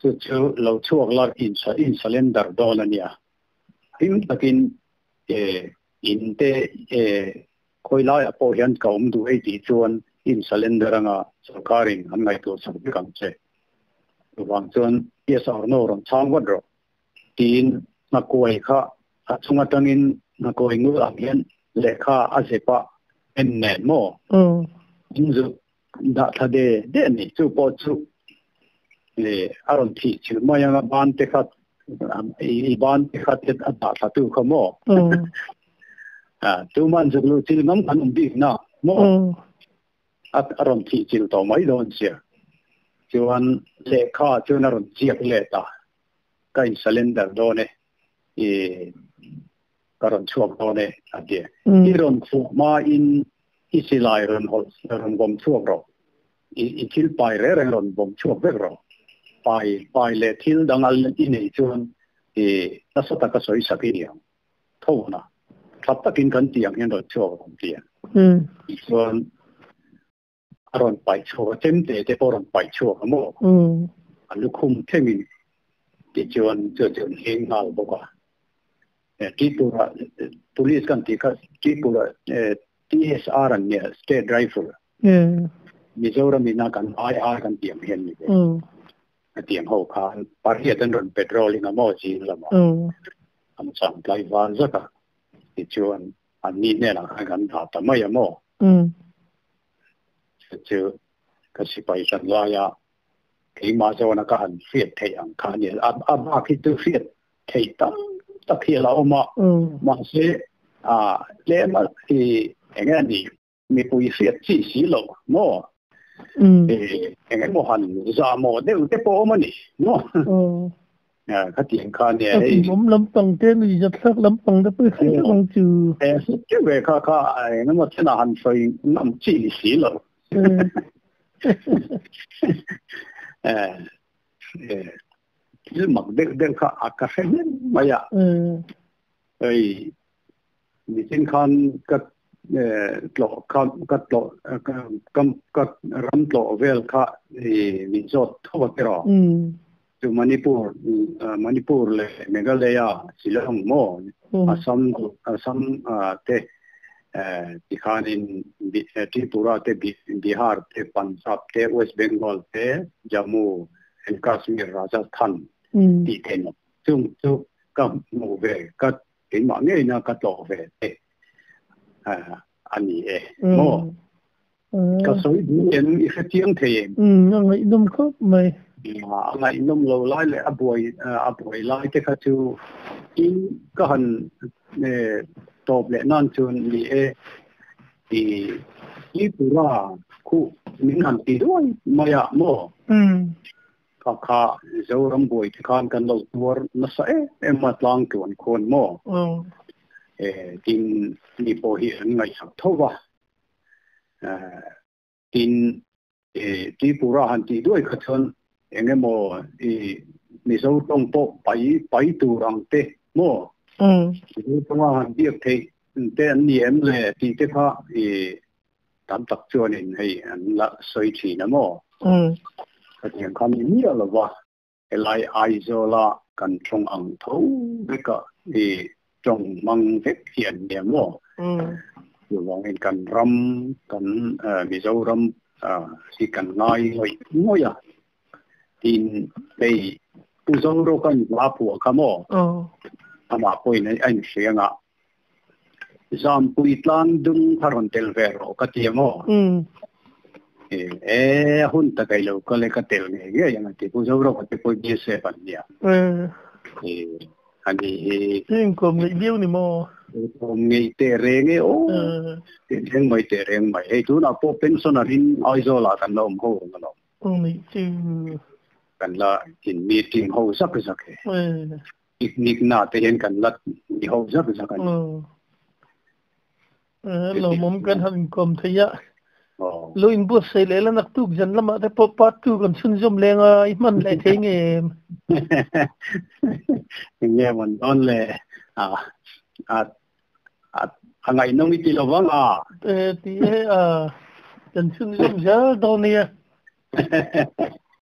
B: chu chu lo chuak la in sa in cylinder do na nia him takin in te khoi lai a po hian ka um du ei ti chuan in cylinder anga sarkarin an ngai to sak kang che wang chuan yes or no ron chang wat ro tin na kuai kha A chung atangin ngakawi ngul ang hian lehkha a zep a en nen maw? In zuk dah thla de de a ni. Chu pawh chu a rawn thih chilh mai ang a, ban te kha i ban te kha te a dah thla tu kha maw? Tuman zuk luh chilh ngam kan awm bik na maw? A rawn thih chilh tawh mai dawn sia. Chuan lehkha chuan a rawn chiak let a, ka in surrender dawn e, i ka rawn chhuak dawn e a ti. I rawn chhuah hmain i silai rawn hawlh rawn vawm chhuak rawh, i thil pai reng reng rawn vawm chhuak vek rawh. Pai pai leh thil dang al i neih chuan i nasa taka sawi sak i ni ang. Tho na, tha takin kan tih ang hian rawn chhuak rawh an ti a. Tichuan a rawn paih chhuak a, chemte te pawh a rawn paih chhuak a maw? A lukhum thlengin tichuan chu chu an heng nghal bawk a. Tripura Police kan tih kha Tripura TSR an nia, State Rifle. Mizoram ina kan IR kan tih ang hian ni ve. A tiang ho khan pariat an rawn petrol in a maw zing lamah an chang tlai var zak a, tichuan an ni hnenah khan kan dah ta mai a maw? Chu chu ka sipai hran laia keimah zawna ka han hriat theih ang kha a ni. A bak hi chu hriat theih tam tak hi a la awm a, mahse tlem a eng nge a nih mipui hriat chi si lo maw? Eng emaw han zahmawh deuh te pawh awm a ni maw? Khatiang kha nia hei.
A: A awm lampang te nui zat hlak lampang te pawh i hre vek ang chu.
B: Hre ve kha kha eng emaw chenah han sawi ngam chi ni si lo. Thil mak deuh deuh kha a ka hre hnem mai a. Hei nichin khan ka tlawh kha ka tlawh ka ram tlawh vel kha min zawt tho a tiraw. Chu Manipur Manipur leh Meghalaya Shillong maw Assam Assam te tikhanin Tripura te Bihar te Punjab te West Bengal te Jammu and Kashmir Rajasthan tih theih chung chu ka hmuh ve ka keimah ngeina ka tlawh ve te a ni e maw ka sawi duh em i hrechiang thei em?
A: A ngaihnawm khawp mai.
B: A ngaihnawm lo lai leh a buai a buai lai te kha chu tin ka han tawp leh nan chuan ni e i Tripura khu min han ti duai mai a maw? Kha kha Zoram buai te khan kan lo tuar nasa em em a tlang tluan khawn maw? Tin mi pawh hi an ngaihsak tho va. Tin Tripura han tih duai kha chuan eng emaw i Mizo tawng pawh pai pai tur ang te maw? Mizo tawnga han biak theih te an ni em le tih te kha i Tam tak chuanin hei an la sawi thin a maw? Khatiang kha ni miah lo va, helai Aizawla kan tawng ang tho veka i tawng hmang vek hi an nia maw? Chuvangin kan ram, kan Mizoram hi kan ngai ngawih ngawih a. Tin, hei Pu Zorawka'n hla phuah kha maw? Amah pawhin a inhria ngah. Zampui tlang dung kha rawn tel ve rawh ka ti a maw? E hun ta kai lo ka le ka tel ngei ngei ang a ti. Pu Zorawka te pawh BSF an nia. Ani hi.
A: Inkawm ngeih viau ni maw?
B: Inkawm ngeih teh reng e aw. Teh reng mai teh reng mai. Hei tunah pawh pension a rin Aizawl ah kan la awm ho ang alawm.
A: Nih chu.
B: Kan la in meeting ho zak zak e. Picnic na te hian kan la ni ho zak zak a ni.
A: Lawmawm kan han inkawm thei a. Lo inbuatsaih leh la naktuk zan lamah te pawh part 2 kan chhunzawm leng a, i hman leh thei nge em?
B: Nge mawn dawn le? A a ngaihnawm i ti lo vang a.
A: Ti e a, kan chhunzawm zel dawn nia.